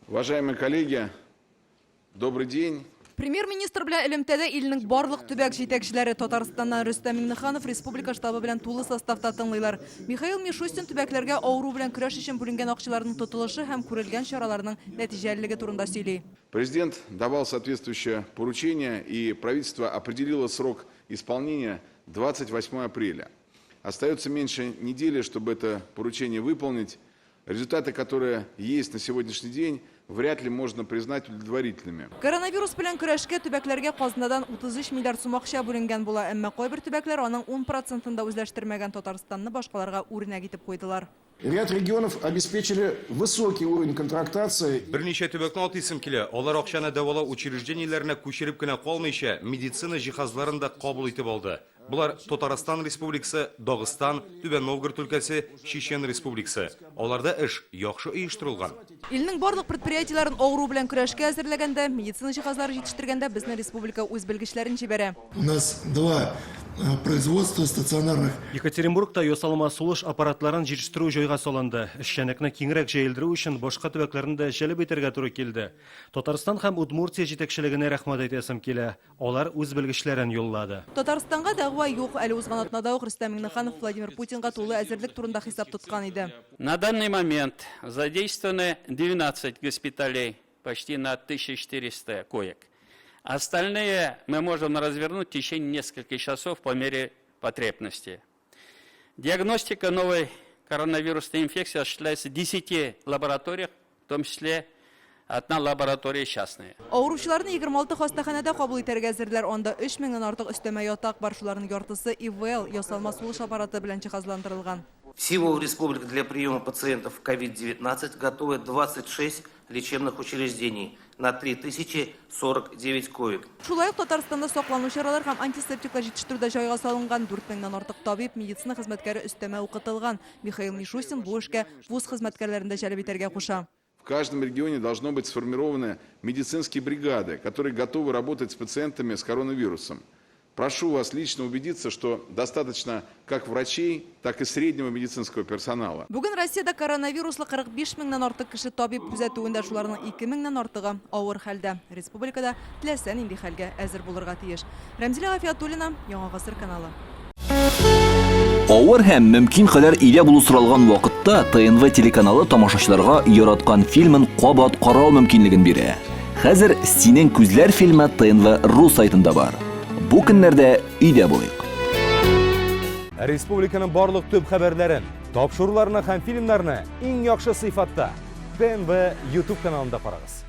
Уважаемые коллеги, добрый день. Премьер-министр белән элемтәдә илнең барлык төбәк җитәкчеләре Татарстаннан Рөстәм Миңнеханов республика штабы белән тулы составта тыңлыйлар. Михаил Мишустин төбәкләргә авыру белән көрәш өчен бүленгән акчаларның тотылышы һәм күрелгән чараларның нәтиҗәлелеге турында сөйли. Президент давал соответствующее поручение, и правительство определило срок исполнения 28 апреля. Остается меньше недели, чтобы это поручение выполнить. Результаты, которые есть на сегодняшний день, вряд ли можно признать удовлетворительными. Коронавирус белән көрәшкә төбәкләргә казнадан 33 миллиард сум акча бүленгән була, әмма кайбер төбәкләр аның 10 процентын да үзләштермәгән, Татарстанны башкаларга үрнәк итеп куйдылар. Ряд регионов обеспечили высокий уровень контрактации. Берничә төбәкне атыйсым килә, алар акчаны дәвалау учреждениеләренә күчереп кенә калмыйча, медицина җиһазларын да кабул итеп алды. Болар Татарстан Республикасы, Дагыстан, Түбән Новгород өлкәсе, Чечен Республикасы. Аларда эш яхшы оештырылган. Илнең барлык предприятиеләрен авыру белән көрәшкә әзерләгәндә, медицина җиһазлары җитештергәндә безнең республика үз белгечләрен җибәрә. У нас два производства стационарных. Екатеринбургта ясалма сулыш аппаратларын җитештерү җайга салынды. Эшчәнлекне киңрәк җәелдерү өчен башка төбәкләрне дә җәлеп итәргә туры килде. Татарстан һәм Удмуртия җитәкчелегенә рәхмәт әйтәсем килә. Алар үз белгечләрен юллады. Татарстанга дәгъва юк. Әле узган атнада ук Рөстәм Миңнеханов Владимир Путинга тулы әзерлек турында хисап тоткан иде. На данный момент задействованы 12 госпиталей, почти на 1400 коек. Остальные мы можем развернуть в течение нескольких часов по мере потребности. Диагностика новой коронавирусной инфекции осуществляется в 10 лабораториях, в том числе одна лаборатория частная. Авыручыларны 26 хастаханәдә кабул итәргә әзерләр. Анда 3 меңнән артык өстәмә ятак бар, шуларның яртысы ИВЛ, ясалма сулыш аппараты белән җиһазландырылган. Всего в республике для приема пациентов COVID-19 готовы 26 лечебных учреждений на 3049 коек. Шулай ук Татарстанда саклану чаралар һәм антисептиклар җитештерү дә җайга салынган. 4 меңнән артык табиб, медицина хезмәткәре өстәмә укытылган. Михаил Мишустин бу эшкә вуз хезмәткәрләрен дә җәлеп итәргә куша. В каждом регионе должно быть сформированы медицинские бригады, которые готовы работать с пациентами с коронавирусом. Прошу вас лично убедиться, что достаточно как врачей, так и среднего медицинского персонала. Бүген Россиядә коронавируслы 45 меңнән артык кеше табиб күзәтүендә, шуларның 2 меңнән артыгы авыр хәлдә. Республикада теләсә нинди хәлгә әзер булырга тиеш. Рәмзилә Гафиятуллина, Яңа Гасыр каналы. Авыр һәм мөмкин кадәр өйдә булу соралган вакытта ТНВ телеканалы тамашачыларга яраткан фильмын кабат карау мөмкинлеген бирә. Хәзер Синең күзләр фильмы ТНВ ру сайтында бар. Бу көннәрдә өйдә булыйк. Республиканың барлык төп хәбәрләрен, тапшыруларны һәм фильмнарны иң яхшы сыйфатта ТНВ YouTube каналында карагыз.